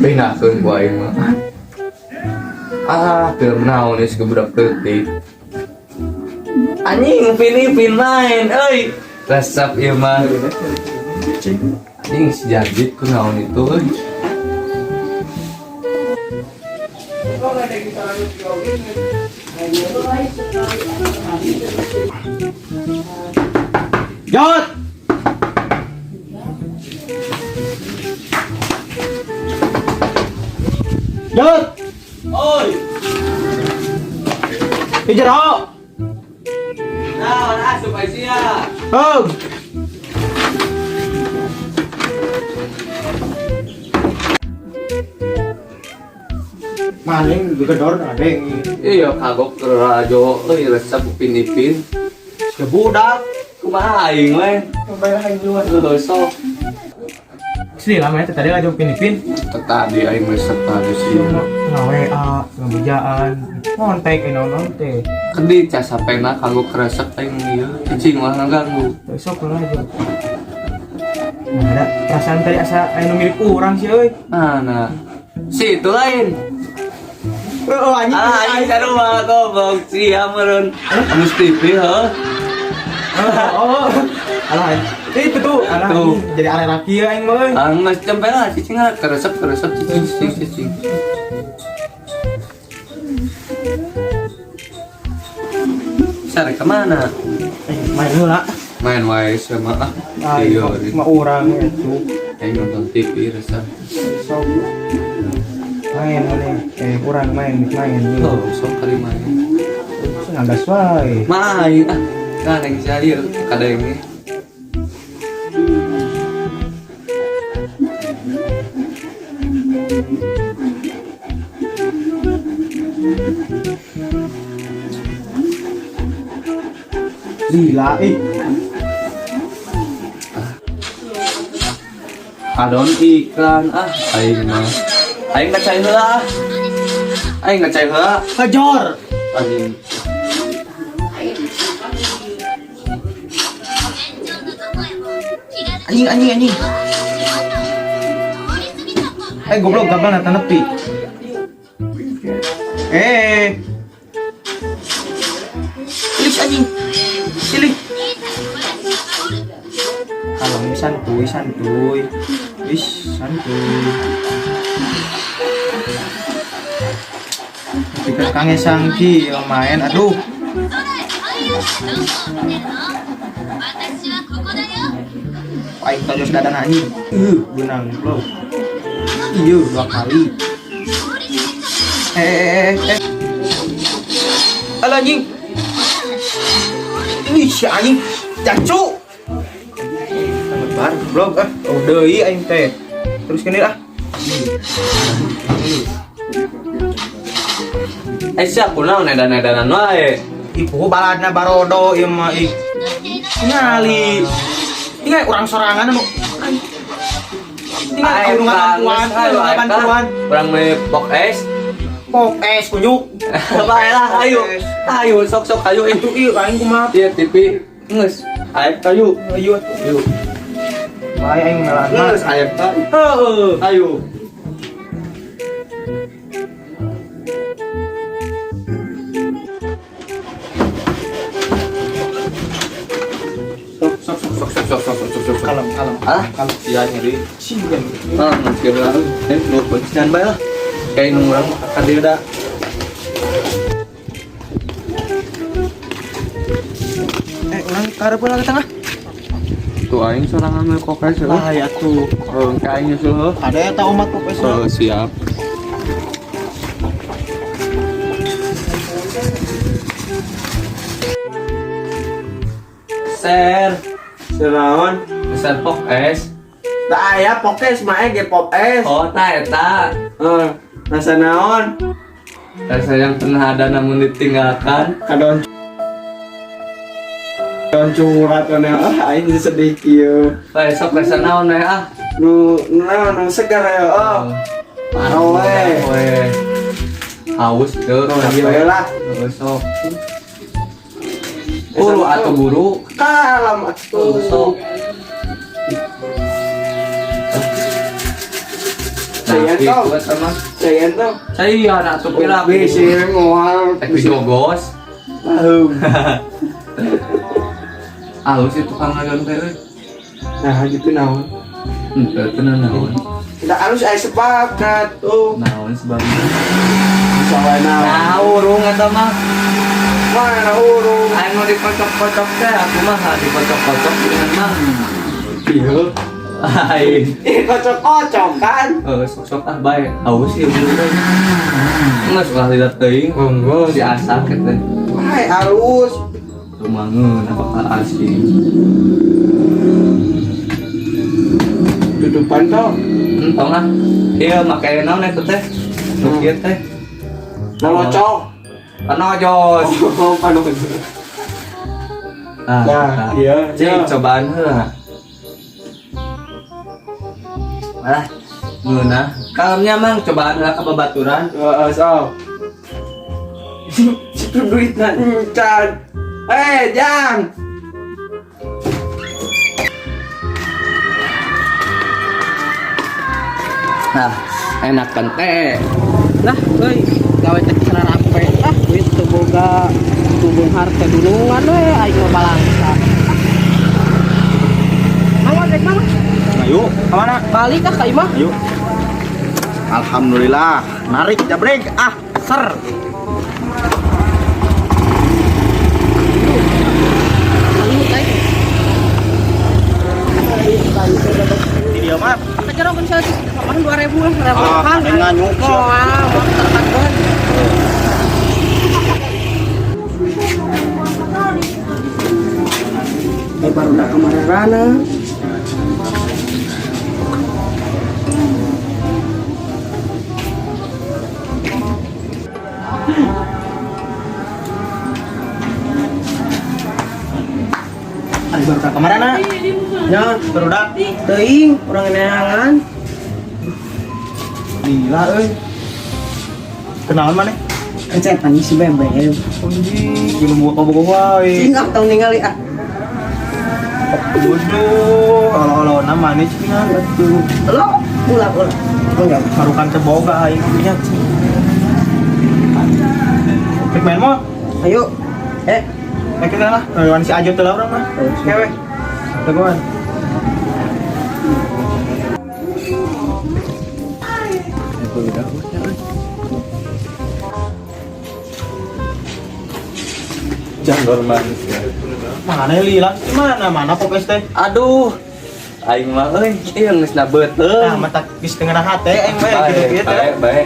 Pinakeun ku aing mah. Ah, film naon geus budak leutik. Anjing Upin Ipin main euy. Resep ieu mah. Anjing si Jadit ku naon itu euy. Jot! Jot! Oi, Di jero! naon asup ai sia. Hug! Maling gedor ada yang Iya kagok rajo euy resep Upin Ipin. Si budak. Kumaha aing we? Coba aing duluan. Heuh sok. Sini lama ya tadi aja Upin Ipin. Tadi aing resep tadi sih. Nge WA, ngebejaan, kontak, naon teh. Kendi cas sapena kanggo keresep aing ieu cicing ulah ngaganggu. Besok lah aja. Nah, ada perasaan tadi asa anu mirip urang sih euy. Nah, nah. Si itu lain. Oh, anjing. Ah, anjing sarua goblok sia meureun. Mus TV heuh. Oh, oh. Alah, itu tuh, alah, Tuh. anjing. Jadi arek laki ya aing mah euy. Ah, geus cempel lah cicing lah keresep keresep cicing cicing cicing. Sare kemana? Eh, main heula. Main wae sama ah. Ah, Iya, mah urang itu. aing nonton TV resep. Sok. Main mana? Eh, urang main, main. Oh, sok kali main. Ngagas wae. Main ah. Nah, neng sia ieu kadenge. Lila ih. Adon iklan ah aing mah. Aing ngecai heula ah. Aing ngecai heula. Kejor. Anjing. Anjing anjing anjing. Eh goblok gagal nata nepi. Eh. Ilis anjing. Silih. Kalau ini santuy santuy. Is santuy. Ketika Kang Esangki yang main, aduh. Aing tojos dadan anjing. Benang bro. Iya, dua kali. Eh. Alah anjing. Ih, si anjing. Jacu. Bar, blog ah. Oh, deui aing teh. Terus kene ah. Eh sia kunaon edan-edanan wae. Ih, puhu baladna barodo ieu mah ih. Tingali. Tinggal urang sorangan anu. Tinggal anu ngabantuan, anu ngabantuan. Urang meuli pok es. Pop es kunyuk. Bae lah ayo. Ayo sok-sok ayo Itu ieu aing kumaha? Iya TV geus. Ayo ayo. Ayo atuh. Ayo. Bae aing ngalan. Geus ayo ka. Heeh. Ayo. Sok sok sok sok sok sok sok sok. Kalem, kalem. Ah, kalem. Iya nyeri. Sih kan. Ah, masih ada. Eh, lu kuncian bae lah. Kayak nu urang ka dieu da. Eh, urang karep heula ke tengah. Tuh aing sorangan mah kok kae Lah ya tuh. Oh, ka aing nyusul heuh. Ada eta omat pop es. Oh, siap. Ser, Senaon? pesan pok es. Tak aya pokes mah ge pop es. Oh, ta eta. Heeh. Rasa naon? Rasa yang pernah ada namun ditinggalkan. Kadon Don curhat kan ah aing sedih kieu. Lah sok rasa naon we ah. Nu nu naon nu segar ya oh. Oh, we. we. Haus teu. Oh, iya lah. Heuh, sok. Buru atuh buru. Kalem atuh. Tuh, sok. Saya Nah, tahu. buat sama. Saya tahu. Saya anak tuh pira. Oke, sih ngoal. Tek jogos. Paham. Alus itu tukang ngadon teh euy. Nah, gitu naon. Henteu teu naon. Kita harus aya sepakat tuh. Naon sebabnya? Bisa wae naon. Nah, urung eta mah. Mana urung? Aing mau dikocok-kocok teh, aku mah dikocok-kocok dengan mah. Iya. Lain. Ih, kocok-kocok kan. Eh, sok-sok ah bae. Haus sih udah. Enggak suka lihat teuing. Enggak. Si asak teh. Wah, halus. Rumangeun apakah asin. Tutupan toh. Entong ah. Iya, make naon eta teh? Nu kieu teh. Nolocok. Panojos. Oh, panojos. Ah, Nah, iya, Cik, iya. cobaan heula. Alah, ngeunah. Kalemnya mang cobaan heula ka babaturan. Heeh, so. Situ duit na encan. Eh, jang. Nah, enak kan teh. Lah, euy, gawe teh sararape. Ah, duit teu boga tubung harta dunungan we aing mah balangsa. Mang rek mana? Ayo, kemana? Balik ah ka imah. Ayo. Alhamdulillah, narik jabrek ah, ser. Aing. Di dia mah. Kejerokeun saeutik kemarin 2000 lah, Ah, kan. aing nganyuk, sia. Moal, moal terkat banget. Eh, baru dah kemarin. Ari baru kemana na? Ya, Barudak. teuing urang neangan. Gila euy. Kenalan mana? Kecetan si Bebek. Anjing, belum buka buku wae. Cing ah tong ningali ah. Bodoh, olo-olo nama nih cenah. Lo, ulah ulah. Enggak. Marukan teboga aing punya. Rek main mo? Ayo. Eh, Eh kita lah, lawan si Ajo tuh lah urang mah. Kewe. Dagoan. Jangan manis ya. Mana lila? Mana mana pokoknya teh? Aduh. Aing mah euy, ieu geus na Nah, beuteung. mata geus tengah hate aing mah Bae, gitu gitu. bae, bae.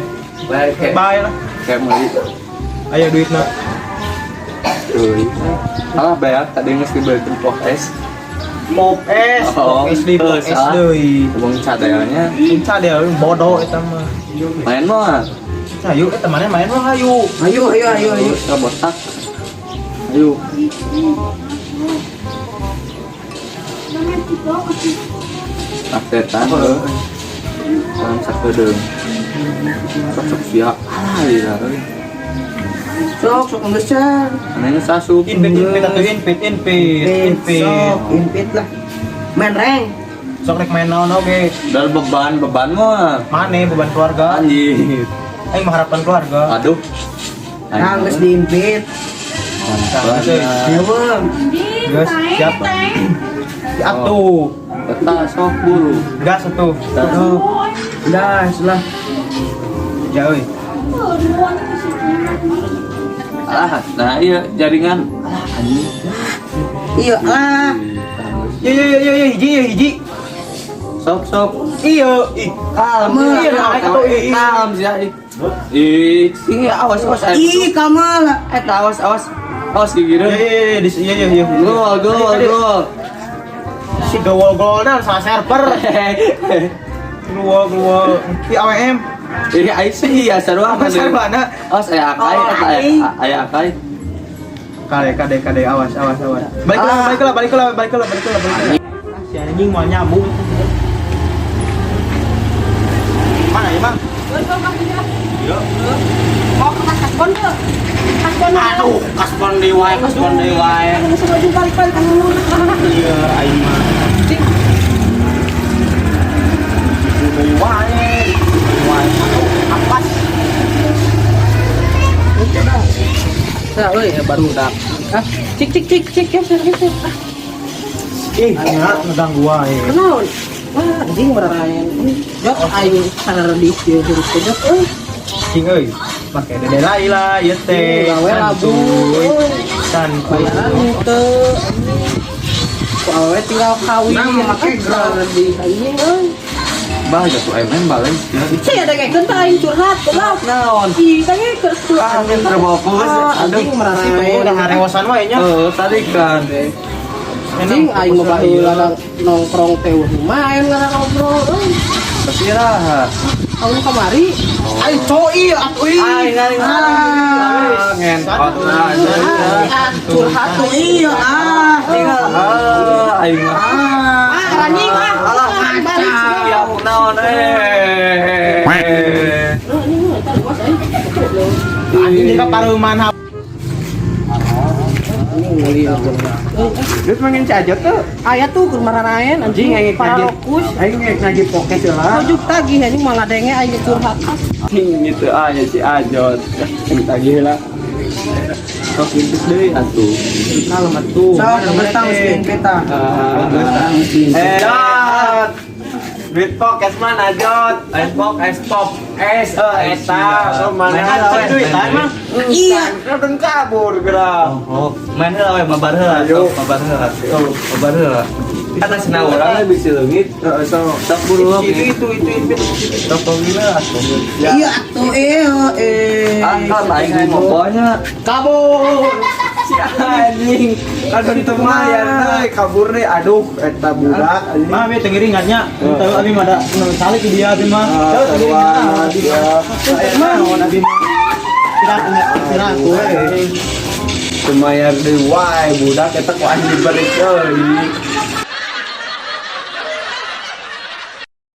Bae kayak Bae lah. kayak meuli. Ayo duitna. Euy. Alah bae tadi geus dibelikeun pok es. Pop es, Oh, pop es di pop es ah. deui. Ubang cadelnya. Cinta dia bodoh eta mah. Main mah. Ayo eta mana main mah ayo. ayo ayo ayo ayo. Terus botak. Ayo. Paketan heuh. Salam sakedeung. Sok-sok siap. Alah lila euy. Sok sok geus can. Anehnya sasup. Inpit inpit atau inpit inpit inpit. Sok inpit lah. Main reng. Sok rek main naon oge. Dari beban beban mah. Mane beban keluarga. Anjir. Aing mengharapkan keluarga. Aduh. Nah, geus diimpit. Mantap. Ya, Bang. Gas siap. Atuh. Eta sok buru. Gas atuh. Aduh. Udah, lah. Ya euy. Alah, nah iya jaringan. Alah anjing. Iya lah. Ya ya ya ya ya hiji ya hiji. Sok sok. Iya, ih. Kalem. Iya, nah, atuh, ih. Kalem sih. Ih, sing awas awas. Ih, kamal. Eta awas awas. Awas gigireun. Ya ya ya ya ya ya ya. Gol gol gol. Si gol-golna salah server. Keluar keluar. Di AWM. Ih, aing sih ya sarua Apa sarwana? Awas aya akai, Oh, eta aing. aya akai. Kade kade kade awas awas awas. Balik lah balik lah balik lah balik lah balik lah balik lah. Si anjing mau nyambung. Mana ya, Bang? Mau ke kasbon tuh. Kasbon. Aduh, kasbon deui wae, kasbon deui wae. Balik balik. Iya, aing mah. Cing. Deui wae. Wae. Apas. Nah, euy, baru udah. Ah, cik cik cik cik geser geser. Ah, Ih, ngeganggu wae. Kenaon? Wah, anjing merarayan. Jok aing saredih ieu hirup teh jok euy. Cing euy. Make dede Laila ieu teh. Gawe labu. Santuy. Santuy. Bayaran teu. Ku awewe tinggal kawin. Nah, make gerak. Saredih anjing euy. Bah, jatuh MM balik. Sia dengekeun teh aing curhat goblok. Naon? Ih, dengekeun tuh. Ah, anjing terbawa fokus. Ah, Aduh. anjing merarayan. Udah ngarewosan wae nya. Oh, tadi kan. Anjing aing mah baheula nongkrong teh lumayan ngobrol euy. Tapi raha. Tahun kamari Ai coi atuh ih. Aing aing ah, ngentot lah. ah, curhat tuh Iya ah. Tinggal ah, aing mah. ah anjing ah Alah, balik ya naon eh. Anjing ka paruman. Terus mangin si Ajot tuh. Aya tuh keur maranaen anjing Anjing aing para nagih. lokus. Aing nagih pokes lah. Tujuh tagih anjing malah denge aing curhat. Anjing gitu aja si Ajot. Aing tagih lah. Sok intis deui atuh. Kalem atuh. Sok, geus mesti peta. Eh, Jot. Duit pokes mana Jot? Es pop, es pop, es, Eta, so mana Main duit duit, mah? Iya. Kan kabur gerak. Oh, main heula we mabar heula, Ayo. sok mabar heula. Sok mabar heula. Kata cenah urang we bisi leungit. Heeh, so. Sok buru Itu itu itu itu. Sok gila atuh. Iya atuh eh. Ah, kan aing ngoponya. Kabur. Si anjing. Kan itu lumayan euy, kabur deh. Aduh, eta budak anjing. Mah abi teu ngiringannya. Teu abi mah da nu salik di dia abi mah. Ah, Teu sarwana, dia. Naon abi mah. Istirahat istirahat we. Lumayan deh, wae budak eta ku anjing dibalik euy.